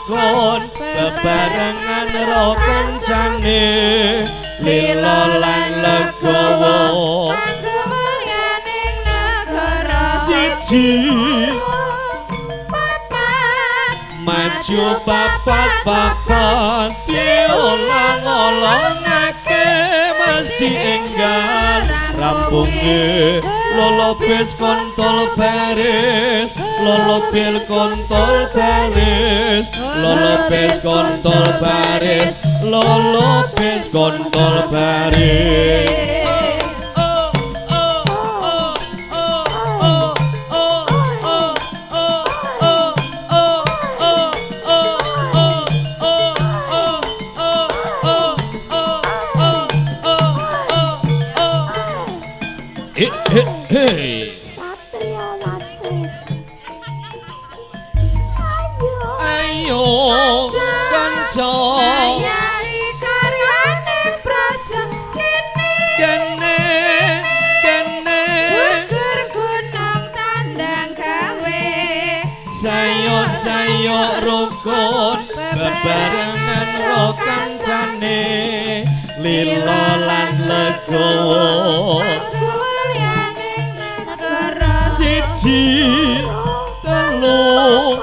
rukun bebarengan ro kancane lila lan legowo kanggo mulyaning negara. Siji papat maju papat papat diolang-olangake mesti enggal rampunge. Lolo bis kontol baris, lolo bil kontol baris, lolo bis kontol baris, lolo bis kontol baris. Hey. Satria Wasis. Ayo ayo kanca ngayahi karyane praja kene kene kene gugur gunung tandang gawe sayo sayo rukun bebarengan ro kancane lila lan legowo. Siji telu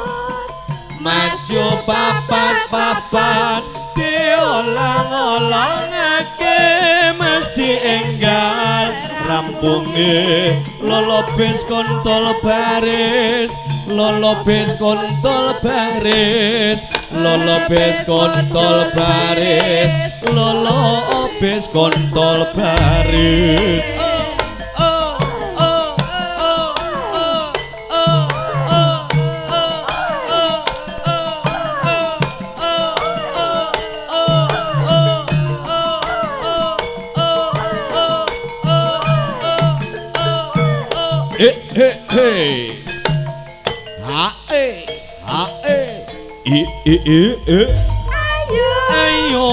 maju papat papat diolang-olangake mesti enggal rampunge. Lolo bis kontol baris, lolo bis kontol baris, lolo bis kontol baris, lolo bis kontol baris. He he ha e ha e i i i e. Ayo ayo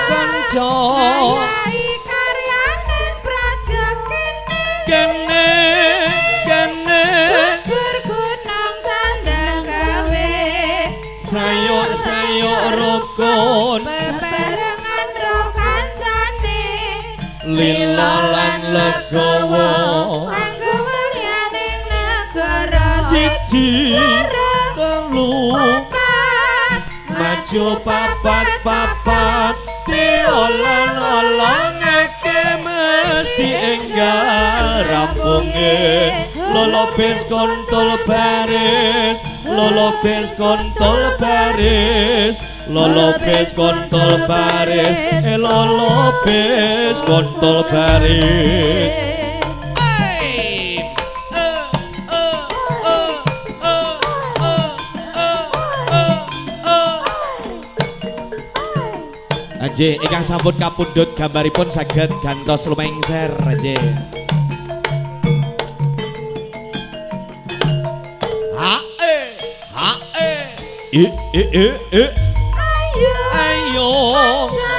kanca ngayahi karyane praja kene kene kene gugur gunung tandang gawe sayo sayo rukun bebarengan ro kancane lila lan legowo. Siji telu papat maju papat papat diolang-olangake mesti enggal rampunge. Lolo bis kontol baris, lolo bis kontol baris, lolo bis kontol baris, lolo bis kontol baris. Nggih, ingkang sampun kapundhut gambaripun saged gantos lumengser nggih. Ha e ha e i i i i. Ayo ayo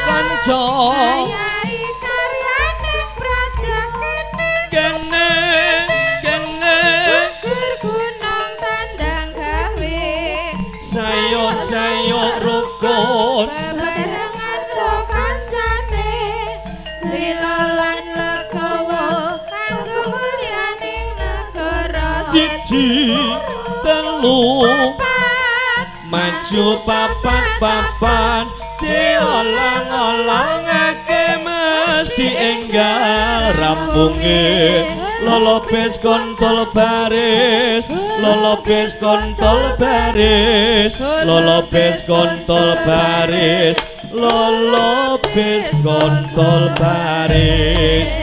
kanca ngayahi karyane praja kene kene kene gugur gunung tandang gawe sayo sayo rukun bebarengan ro kancane lila lan legowo kanggo mulyaning negara. Siji telu papat maju papat papat diolang-olangake mesti enggal rampunge. Lolo bis kontol baris, lolo bis kontol baris, lolo bis kontol baris, lolo bis kontol baris.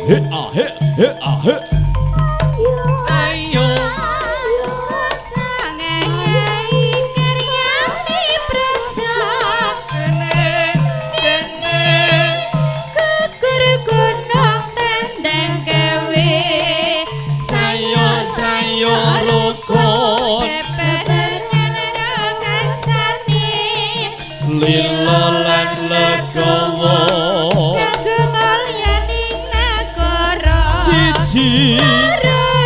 He ah he he ah he. Ayo ngayahi karyane praja kene kene Lila lan legawa kanggo mulyaning nagara. Siji,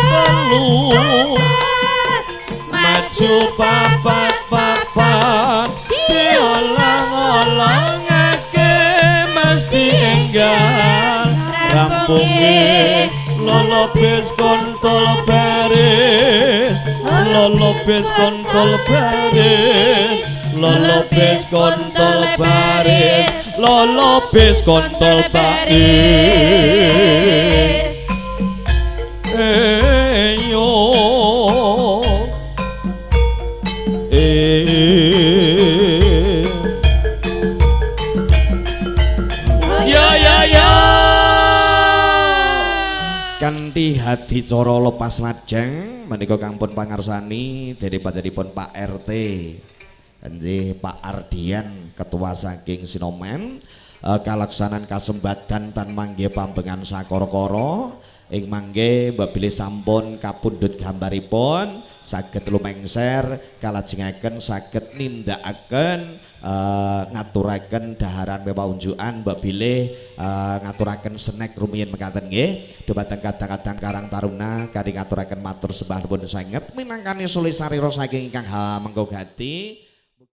telu, papat, maju papat papat, diolang-olangake mesti enggal rampunge. Lolo bis kontol baris, lolo bis kontol baris, lolo bis kontol baris, lolo bis kontol baris. Eyo eh. Ya ya ya. Kanthi hadicara lepas lajeng menika kang pun pangarsani dening panjenenganipun Pak RT, nggih Pak Ardian, ketua saking Sinoman, kalaksanan kasembadan tan mangge pambengan sakara-kara ing mangke mbok bilih sampun kapundhut gambaripun saged lumengser kalajengaken saged nindakaken ngaturaken daharan wewaunjukan mbok bilih ngaturaken snack rumiyin mekaten nggih dumateng kadang-kadang Karang Taruna kanthi ngaturaken matur sembah nuwun sanget minangkani sulih sarira saking ingkang hamengku gati.